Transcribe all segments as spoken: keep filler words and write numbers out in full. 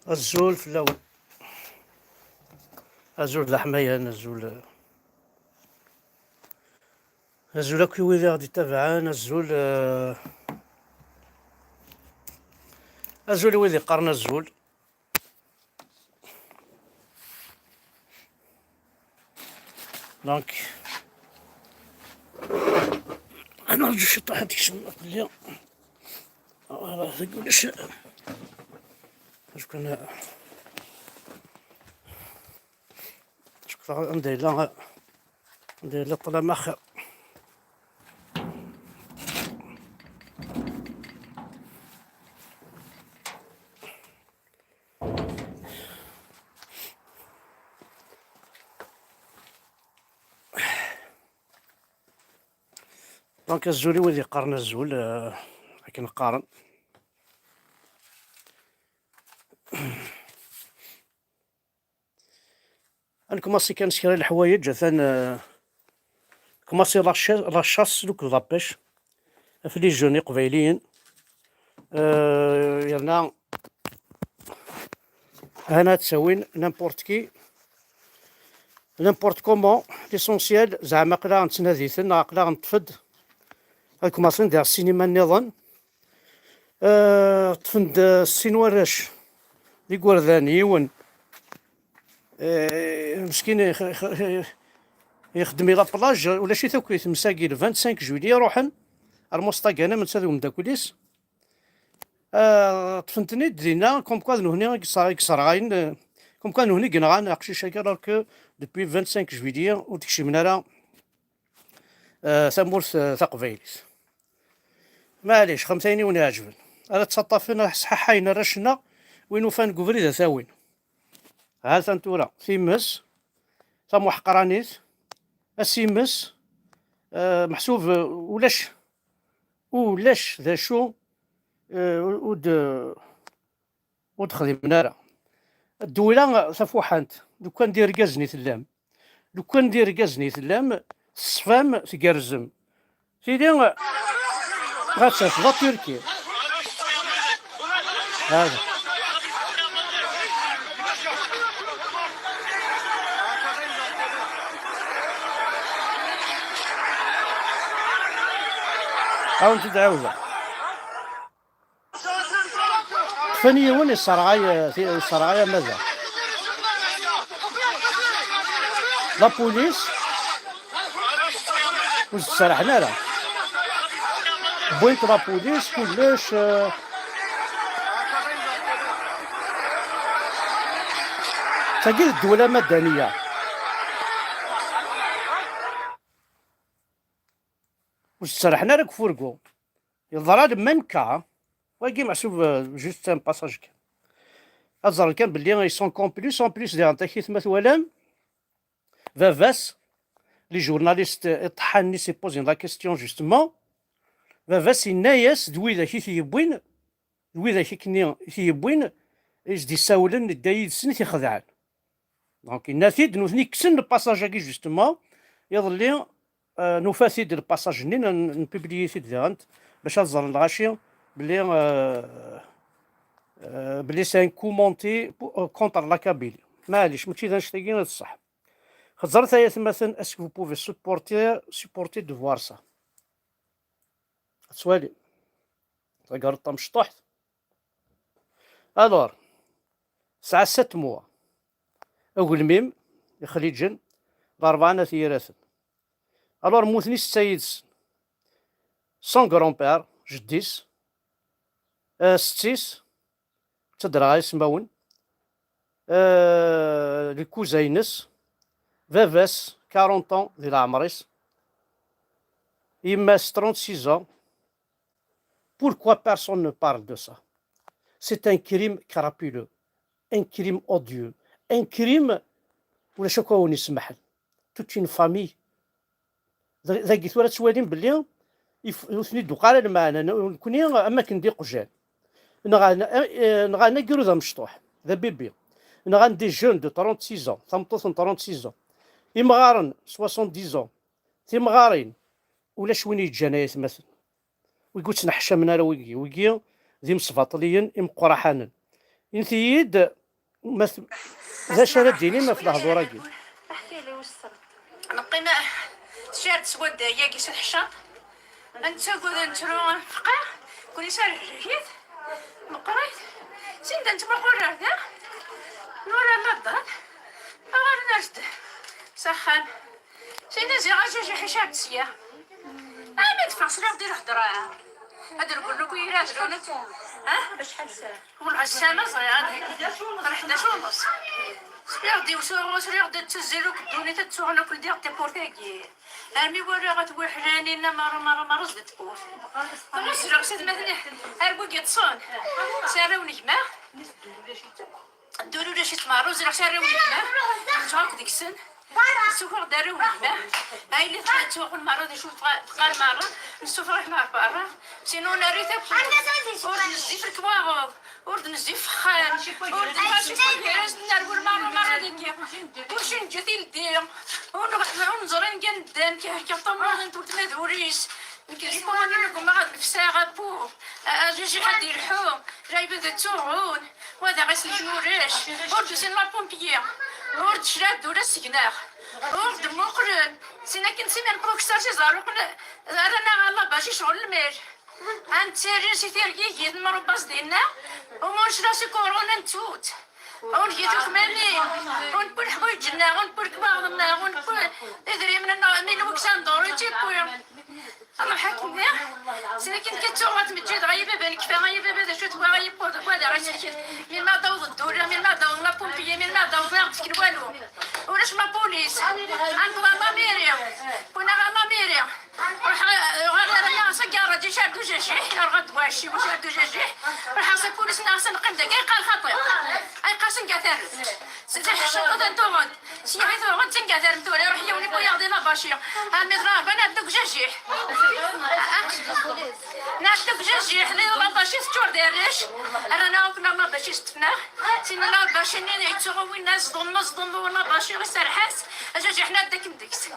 Azul fell-awen. Azul d leḥmayan, azul. Azul akk i wid i ɣ-d-ittabaɛen, azul, eh, azul i wid iqqaren azul. Donc, ad nerǧu ciṭuḥ ad tekcem fell-i. Voilà, deg ulac. Acku anda yella, anda yella ṭṭlam axir. Donc, azul i wid yeqqaren azul, eh, akken qqaren. Ad nkumaṣi kan s kra n leḥwayeǧ, atan, eh, nkumaṣi la cha-, la chasse, akked la pêche, ɣef les jeunes iqbayliyen. Eh, yerna hana ad ttawin n'importe qui, n'importe comment, l'essentiel, zeɛma aql-aɣ nettnadi-ten, neɣ aql-aɣ neṭṭef-d, ad kumaṣin diɣ ssinima nniḍen. Eh, ṭṭfen-d, eh, sin warrac d igerdan, yiwen, eh, meskin ix-, ix-, ixeddem i la plage, ulac-it akk i tmes-agi, le vingt-cinq juillet ruḥen ar Mostaganem, netta d umeddakel-is. Eh, ṭṭfen-ten-id dinna, comme quoi d nehni i yesser-, i yesserɣayen, eh, comme quoi d nehni i yenɣan aqcic-agi, alors que depuis vingt-cinq juillet ur d-kcimen ara, eh, tamurt, eh, taqbaylit. Maɛlic, xemt ayen i wen-iɛeǧben. Ara ttaṭṭafen, ara sḥaḥayen arrac-nneɣ, win ufan deg ubrid ad t-awin. Ha-t-an tura, times, tamuḥqranit, asimes, eh, meḥsub, eh, ulac, ulac d acu, eh, ur d-, ur d-xdimen ara. Ddewla tafuḥant, lukan d irgazen i tellam, lukan d irgazen i tellam, teṣfam, tgerrzem. Tili, ɣas d Turki. Hada. Ad wen-t-id-ɛawdeɣ. Ṭṭfen yiwen, yesserɣay, yesserɣay amadaɣ. La police ur s-d-serrḥen ara. Wwin-t la police, kullec, eh. Tagi d ddwel amadaniya. Ur s-d-serrḥen ara deg ufurgu. Yeḍra le même cas, wagi meḥsub, euh, juste un passage kan. Ad ẓren kan belli ils sont complices, en plus diɣen takit ma twalam, baba-s, les journalistes iṭeḥḥanen i s-ipozen la question justement, baba-s yenna-yas d widak i t-yewwin, d widak akkenni i t-yewwin, i s-d-issawlen, idda yid-sen, i t-ixedɛen. Donc, yenna-t-id, nutni kksen le passage-agi, justement. Iḍelli, euh, nufa-t-id le passage-nni, n-, npubliyi-t-id diɣen, bac ad ẓren lɣaci belli, euh, euh, belli c'est un coup monté pour, euh, contre la Kabylie. Maɛlic, mačči d annect-agi i d ṣṣeḥ. Xeẓret ay atmaten, est-ce que vous pouvez supporter, supporter de voir ça? Ad twali. Tagareḍt tamecṭuḥt. Alors, tesɛa sept mois. Agelmim, ixliǧen, d rebɛa n at yiraten. Alors, mmuten i setta yid-sen. Son grand-père, jeddi-s, euh, setti-s, ttadreɣ ismawen, euh, lkuza-ines, baba-s, quarante ans di leɛmer-is, yemma-s, trente-six ans. Pourquoi personne ne parle de ça? C'est un crime crapuleux, un crime odieux, un crime ulac akk a wen-ismaḥen. Toute une famille. Da-, dagi tura ttwalim belli if-, ur ten-id-tuq ara lmeɛna, n-, nekni am akken d iqjan. Nɣan, eh, nɣan agrud amecṭuḥ, d abibi. Nɣan des jeunes de trente-six ans, tameṭṭut n trente-six ans. Imɣaren, soixante-dix ans. Timɣarin, ulac win yeǧǧan ay atmaten. Wigi ur ttneḥcamen ara wigi. Wigi d imesbaṭliyen imeqqraḥanen. Init-iyi-d d acu ara d-tinim ɣef lehdur-agi. Neqqim tcart s wadda-agi s lḥeccaḍ. Nettagad ad nettru, nefqeɛ, kul isarhegit meqqrit. Send ad nettmuqul ar da, nura ma ddren, ɣer-d s axxam. Send ziɣ ajajiḥ icab-d sya. Ama d-ffeɣ sliɣ di lhedra. Ad d-rgul akk yirajdun. Ha? Ur ɣessama ẓriɣ ad ḥdac u nus. Sliɣ-d iwsuɣu, sliɣ-d ad tezzil akk ddunit, ad tuɣal akk ldiɣ tawwurt-agi. Armi walaɣ at wiḥlan inna merra, merra, merra zdat tewwurt. Ɣusleɣ s atmaten ar wigi ṭṭsen s arraw n gma. Ddun ulac-it merra, ur zriɣ s arraw n gma. Ẓriɣ deg-sen. Ssufuɣ-d arraw n gma. Ayen i ttuɣen merra d acu teqqar merra. Nessufeɣ-it ɣer berra. Sinu nerri tawwurt. Ur d-nezdi f lekwaɣeḍ. Ur d-nezdi fexxan, ur d-nḥasu fell-as, nerwel merra, merra deg-i. Ur cenǧet ildi, ur neẓri nga neddan, kihekka ṭumuḍ n weltma d ul-is. Nekk d ipuman i negma ad nefsaɣ appu, ajajiḥ ad d-ilḥu, lɛibad ad ttuɣun, wa d aɣis n ulac, ur d-usin la pompier, ur d-clad ula seg-neɣ, ur d-mmuqlen, sin akken siman proksa s iẓerruqen, rran-aɣ allabac i ccɣel lmal. Ad nettali si tirgigit n Mṛubaṣ dinna, umur cla si kurun ad nettut. Ur ngi tukmanin, ur newwi leḥwayeǧ-nneɣ, ur newwi lekwaɣeḍ-nneɣ, ur newwi idrimen-nneɣ, mi newwi ksandor, i tt-iwwi. Ruḥ akken-nni, sin akken kan ttuɣ ad tmeǧǧid, ay baba nekfa, ay baba d acu tewwa, ay baba d acu tewwa, mi ma d-awḍ ddula, mi ma d-awḍ la pompier, mi ma d-awḍ ur aɣ-d-fken walu. Ulac la police, ad newweḍ ɣer la mairie, wwin-aɣ ɣer la mairie. Ruḥ, ruḥ, ruḥ, ruḥ, s agaṛaǧ, icar d ujajiḥ, yerɣa-d wacci, icar d ujajiḥ. Ruḥ, s akulis, neɣ s neqqim dagi, yeqqar xaṭi. Ay, qqasen gatar. S-, s-, ḥecceḍ, ad tuɣen. Sya i tuɣen, d tingatar n tura, ruḥ, yiwen, iwwi-yaɣ di labaci. Armi d Laṛebɛa, nɛedda deg ujajiḥ. Nɛedda deg ujajiḥ, di labaci teččur d arrac. Rran-aɣ akk labaci s tefnaɣ. Sin labaci-nni, yettuɣ winna, zḍem, zḍem, labaci, iserreḥ-as. Ajajiḥ, nɛedda akken deg-s.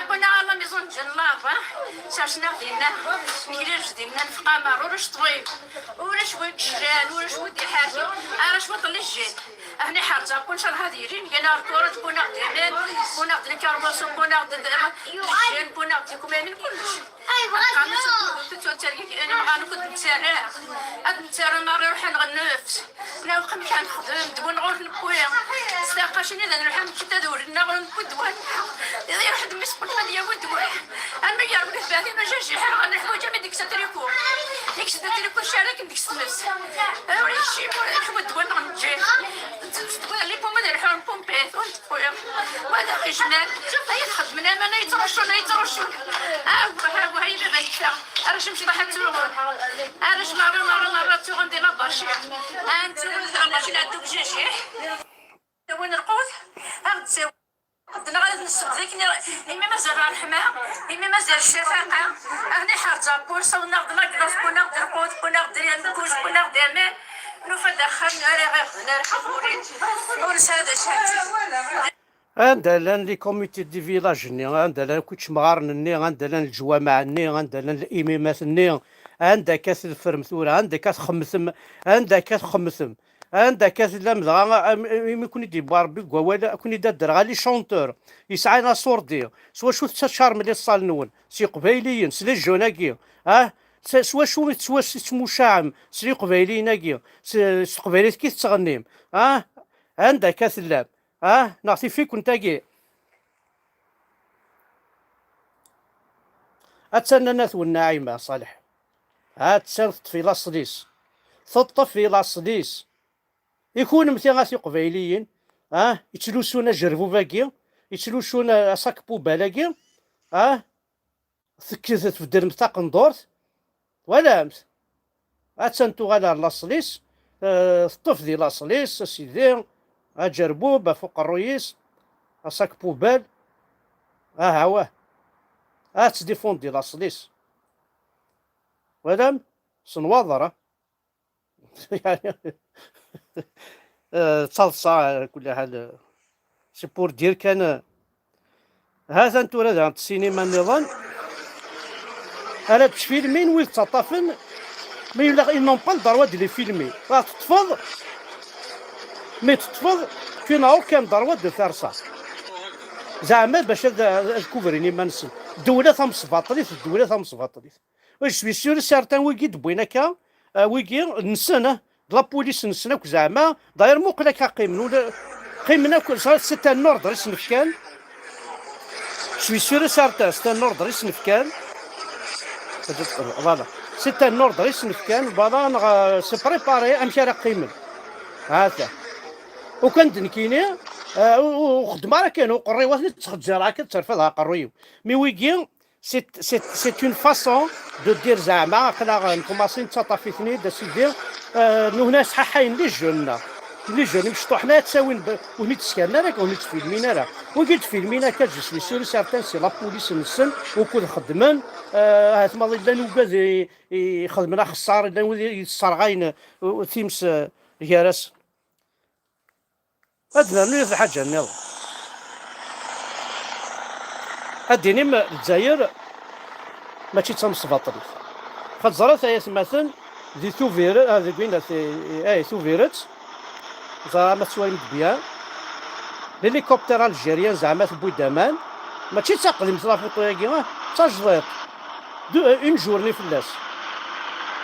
Wwin-aɣ ɣer la maison de jeunes Laṛebɛa, sersen-aɣ dinna, neglij dinna, nefqamer, ulac ṭṭbib, ulac wi yeclan, ulac wi d-iḥerken, ara cwiṭ n les jeunes. Ahni ḥerza, wwin-aɣ ad yilin, gan-aɣ lkuruj, wwin-aɣ-d aman, wwin-aɣ-d lkarwaṣu, wwin-aɣ-d les jeunes, wwin-aɣ-d lekwamin, kullec. Qqaren-as, tettu ttergigi, inemɣan akk d nettarra, ad nettarra merra iruḥen ɣer nnefs. Nɛawq amek ad nexdem, d win ɣur newwi. S taqqacin i d nruḥ am kita d ul-nneɣ, ur newwi ddwa. Iruḥ-d mmi-s n welma ad yawi ddwa. Armi yerwel tbatin ujajiḥ, ɣer neḥwaǧ am i d-ikkes atriku. Ikkes-d atriku, ccarak n deg-s tmes. Ur yekcim, ur iḥwa ddwa neɣ neǧǧa. Tewwi lipuma d lḥur n pumpit, ur tewwi. Wa d aɣ-ijman. Ay txeddmen aman ay ttrucun, ay ttrucun. Awah, awah, ay baba nekfa. Arrac imecṭaḥ ad ttuɣen. Arrac merra, merra, merra ad ttuɣen di labaci. Ad ttuɣen di labaci, nɛeddu deg ujajiḥ. Tawin lqut, ad ɣ-d-tawin. Ad neɣ ad nessebd akken, imi mazal ṛṛeḥma, imi mazal ccafaqa. Ahni ḥerǧa, wwin-aɣ-d laglaṣ, wwin-aɣ-d lqut, wwin-aɣ-d lkuj, wwin-aɣ-d aman. Nufa-d axxam ara ɣ-iɣden, ara ḥeḍurin. Ur nesɛi d acu. Anda llan les comités de village-nni, anda llan akk ičemɣaren-nni, anda llan leǧwameɛ-nni, anda llan imimat-nni, anda akka teffrem tura, anda akka txemmtem, anda akka txemmtem, anda akka tellam dɣa, am-, imi kun-id-yewwa Rebbi deg wawal, ad kun-id-adreɣ, les chanteurs, yesɛan aṣurdi, s wacu tettaččarem les salles-nwen, s Iqbayliyen, s les jeunes-agi, ah, s, s wacu i tettwas-, tettmucaɛem, s Iqbayliyen-agi, s, s teqbaylit i tettɣennim, ah, anda akka tellam? Ah, neɣ tif-ikent tagi? Attan nanat-wen Naɛima Ṣaleḥ. Attan teṭṭef i laṣel-is. Teṭṭef i laṣel-is. I kunemti a tiqbayliyin, ah, yettlusun ajerbub-agi, yettlusun asak pubal-agi, ah, tekked tbeddlemt taqendurt, twalamt? Attan tuɣal ar laṣel-is, eh, teṭṭef di laṣel-is, a sidi, ajerbub ɣef uqerruy-is, asak pubal, aha wah, ad tdifundi laṣel-is. Twalam? S nwaḍer, ah. Eh, d taḍsa, ala kulli ḥal, eh, c'est pour dire kan, eh, ha-t-an tura daɣen ssinima nniḍen. Ara d-ttfilmin wid ttaṭṭafen, mais il n'ont pas le droit de les filmer. Ad teṭṭfeḍ, Mi teṭṭfeḍ, tu n'as aucun droit de faire ça. Zeɛma bac ad, ad kubrin iman-nsen. Ddewla tamesbaṭlit, ddewla tamesbaṭlit. Je suis sûr et certain, wigi d-wwin akka, ah, wigi, nessen, ah, d la police nessen akk zeɛma, d'ailleurs, muqel akka qqimen, ula, qqimen akk, c'est un ordre i sen-fkan. Je suis sûr et certain, c'est un ordre i sen-fkan. Voilà. C'est un ordre i sen-fkan, voilà, neɣ, euh, c'est préparé, amek ara qqimen. Ha-t-a. Ukan d nekkini, euh, ur, ur xeddmeɣ ara kan, uqerruy-iw ad t-ttxeǧǧireɣ akka, tterfad aqerruy-iw. Mi wigi, c'est, c'est, c'est une façon de dire zeɛma, aql-aɣ nkumaṣi nettaṭṭaf-iten-id, a sidi, euh, nuhna sḥaḥayen les jeunes-nneɣ. Les jeunes, imecṭuḥen-a ad ttawin, ur ten-id-skaren ara, ur ten-id-filmin ara. Wigi d-filmin akka, je suis sûr et certain, c'est la police-nsen, ukud xeddmen, euh, ahat maḍi llan ugad i, i xedmen axeṣṣar, llan wid i yesserɣayen, uh, times, uh, gar-asen. Ad nernu yiwet lḥaǧa nniḍen. Ad d-inim Lezzayer mačči d tamesbaṭlit. Xad teẓrat ay atmaten di Tubiret, ah, deg win, ay, Tubiret, ẓer ma tettwalim-d bien. L'hélicoptère algérien zeɛma tewwi-d aman. Mačči d taqdimt la photo-yagi, ah, d tajdiṭ. De, euh, une journée fell-as.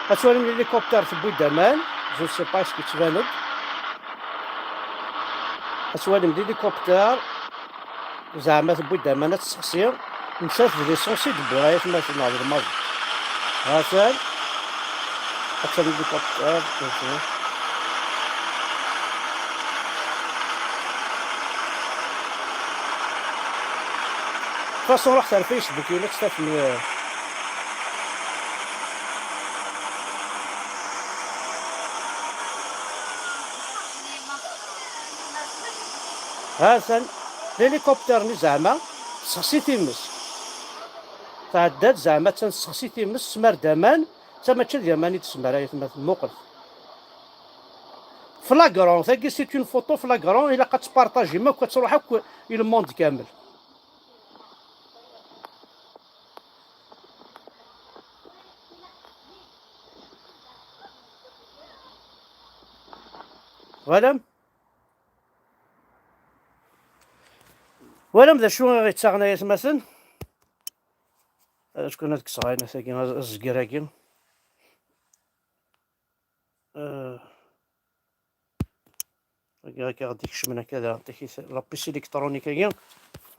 Ad twalim l'hélicoptère tewwi-d aman. Je ne sais pas est-ce que yettban-d. Ad twalim l'hélicoptère. Zeɛma tewwi-d aman ad tessexsi. Nettat d l'essence i d-tewwi ay atmaten neɣ d lmaẓi. Ha-t-an. Ad twalim l'hélicoptère. De toute façon, ruḥet ar Facebook, ad tt-tafem, euh. Ha-t-an, l'hélicoptère-nni zeɛma tessexsi times. Tɛedda-d zeɛma attan tessexsi times, tesmar-d aman, d tama mačči d aman i d-tesmar, ay atmaten, muqlet. Flagrant, tagi c'est une photo flagrant, ilaq ad tpartajim akk, ad tṛuḥ akk i le monde kamel. Twalam? Twalam d acu i ɣ-yettaɣen ay atmaten? Acku ad kkseɣ ayen tagi, azger-agi. Euh, Agi akka ɣ-d-ikecmen akka da, takit, la puce électronique-agi.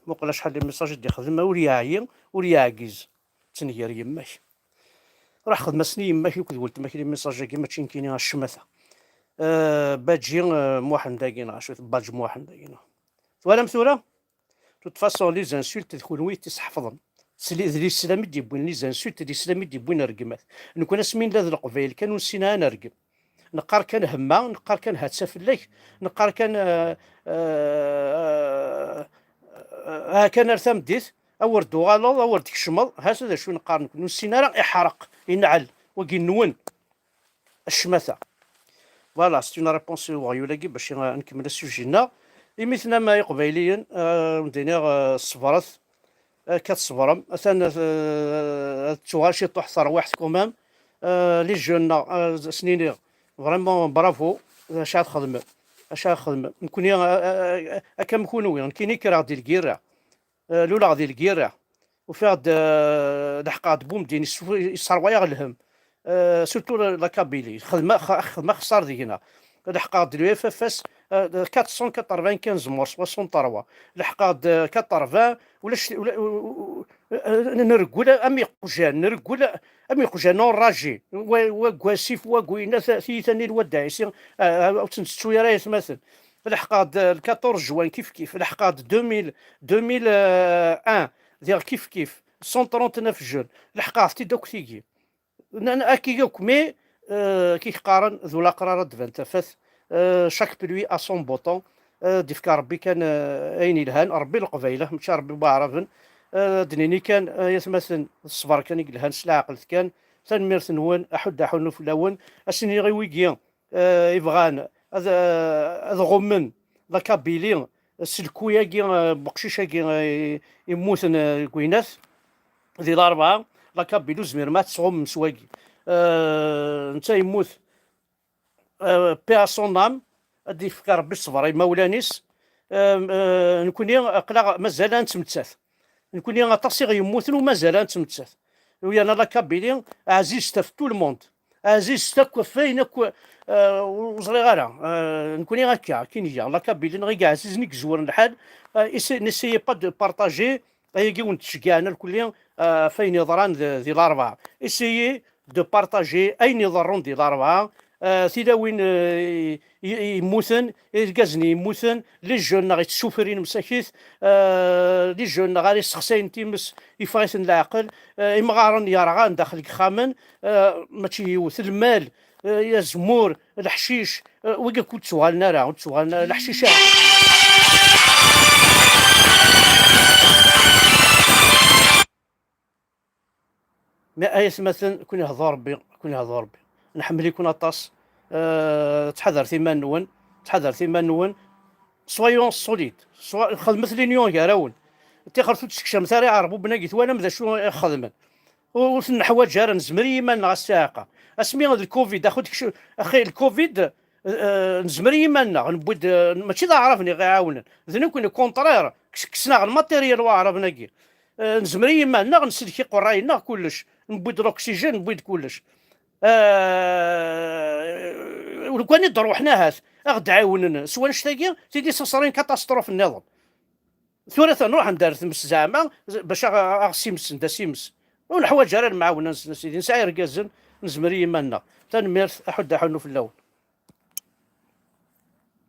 Muqel acḥal n message i d-ixdem, ur yeɛyi, ur yeɛgiz. Ttenger yemma-k. Ruḥ xdem-asen i yemma-k akked weltma-k les messages-agi, mačči nekkini, a ccmata. Euh, Badji, euh, Muḥend-agi, neɣ acu, Badji Muḥend-agi, neɣ. Twalam tura? De toute façon, les insultes, d kunwi i t-isḥefḍen. S li-, d l'islam i d-yewwin les insultes, d l'islam i d-yewwin rregmat. Nekni asmi nella d Leqbayel kan, ur nessin ara ad nergem. Neqqar kan hemma, neqqar kan ha-tt-a fell-ak, neqqar kan, euh, euh, euh, ha kan ar tameddit, awer d-tuɣaleḍ, awer d-tkecmeḍ, ha-t-a d acu neqqar nekni. Ur nessin ara, iḥreq, inɛel, wagi nwen. A ccmata. Voilà, c'est une réponse i uɣyul-agi bac i, ad nkemmel asuji-nneɣ. Imi tennam ay Iqbayliyen, euh, ad wen-d-iniɣ, euh, ṣebret, akka tṣebrem. Atan, euh, ad tuɣal ciṭuḥ terwiḥt quand même. Euh, les jeunes-nneɣ, euh, ad sen-iniɣ, vraiment, bravo, acu ara txedmem, acu ara txedmem. Nekni, euh, euh, euh, akka am kunwi, nekkini kkreɣ di lgirra. Euh, luleɣ di lgirra, ufiɣ-d, euh, leḥqeɣ-d Bumdin, yesserwa-yaɣ lhem. Euh, surtout la, la Kabylie, xedmeɣ, xa-, xedmeɣ axessar deg-neɣ. Leḥqeɣ-d le F F S, euh, quatre cent quatre-vingt-quinze morts, soixante-trois. Leḥqeɣ-d, euh, quatre-vingts, ulac, ula-, u-, u-, u-, euh, nreggel am iqjan, nreggel am iqjan enragés. Wa, wa deg wasif, wa deg winna, ta-, tiyita-nni n Wadda Ɛisi, euh, ur tt-nettettu ara ay atmaten. Leḥqeɣ-d, euh, le quatorze juin kif kif, leḥqeɣ-d deux mille, deux mille un, diɣ kif kif, cent trente-neuf jeunes, leḥqeɣ-t-id akk tigi. N-, n-, akka akk, mais, euh, kif qqaren, d ulaqrar ad d-tban tafat, euh, chaque pluie a son beau temps, euh, d-ifka Rebbi kan, euh, ayen yelhan, Rebbi Leqbayel, mačči Rebbi Waɛraben, euh, ad d-nini kan, euh, ay atmaten, d ṣṣber kan i yelhan, s leɛqel kan, tanemmirt-nwen, aḥuddu aḥunnu fell-awen, ad s-iniɣ i wigi, euh, yebɣan ad, euh, ad ɣummen la Kabylie s lku-agi, euh, n uqcic-agi, euh, yemmuten, euh, deg winat, di Larebɛa, la Kabylie ur tezmirem ad tt-tɣummem s wagi. Euh, netta yemmut, euh, paix à son âme, Ad d-yefk Rebbi ṣṣber i imawlan-is. Em, eh, nekkni aql-aɣ mazal ad nettmettat. Nekkni aṭas i ɣ-yemmuten u mazal ad nettmettat. Yerna la Kabylie ɛzizet ɣef tout le monde. Ɛzizet akk ɣef wayen akk, eh, ur ẓriɣ ara. Eh, nekkni akka, akken iga. La Kabylie neɣ i yeɛzizen i yezwren lḥal. Eh, essa-, n'essayez pas de partager. Ayagi wen-ttceggiɛen alkulli, eh, ɣef wayen yeḍran di, di Larebɛa. Essayez de partager ayen iḍerrun di Larebɛa, eh, tilawin, eh, i, i, i yemmuten, irgazen i yemmuten, les jeunes-nneɣ yettsufurin msakit, eh, les jeunes-nneɣ ara yessexsayen times, yeffeɣ-iten leɛqel, eh, imɣaren yerɣan daxel n yexxamen, eh, mačči yiwet, lmal, eh, azemmur, leḥcic, eh, wigi akk ur ttuɣalen ara, ur ttuɣalen ara, leḥcic ara. Ma ay atmaten, kun ihḍu Rebbi, kun ihḍu Rebbi. Nḥemmel-iken aṭas. Eh, ttḥadaret iman-nwen, ttḥadaret iman-nwen. Soyons solides. Swa-, xedmet l'union gar-awen. Tixret ur d-tsekcamet ara iɛerbuben-agi, twalam d acu i xedmen. Ur, ur ten-neḥwaǧ ara, nezmer i yiman-nneɣ a ssiɛqa. Asmi d lkovid, axu-, axi lkovid, eh, nezmer i yiman-nneɣ, newwi-d, eh, mačči d aɛraben i ɣ-iɛawnen. D nekkni, contraire, kes-, kksen-aɣ lmatéryel waɛraben-agi. Eh, nezmer i yiman-nneɣ, nsellek iqerray-nneɣ, kullec. Newwi-d l'oxygène, newwi-d kullec. Eh, lukan i d-ruḥen ahat, a ɣ-d-ɛiwnen s wannect-agi, tili ça serait une catastrophe nniḍen. Tura atan ruḥen-d ar tmes zeɛma, bac a ɣ-, a ɣ-simsen, d asimes. Ur neḥwaǧ ara lemɛawna-nsen, a sidi. Nesɛa irgazen, nezmer i yiman-nneɣ. Tanemmirt, aḥudd aḥunnu fell-awen.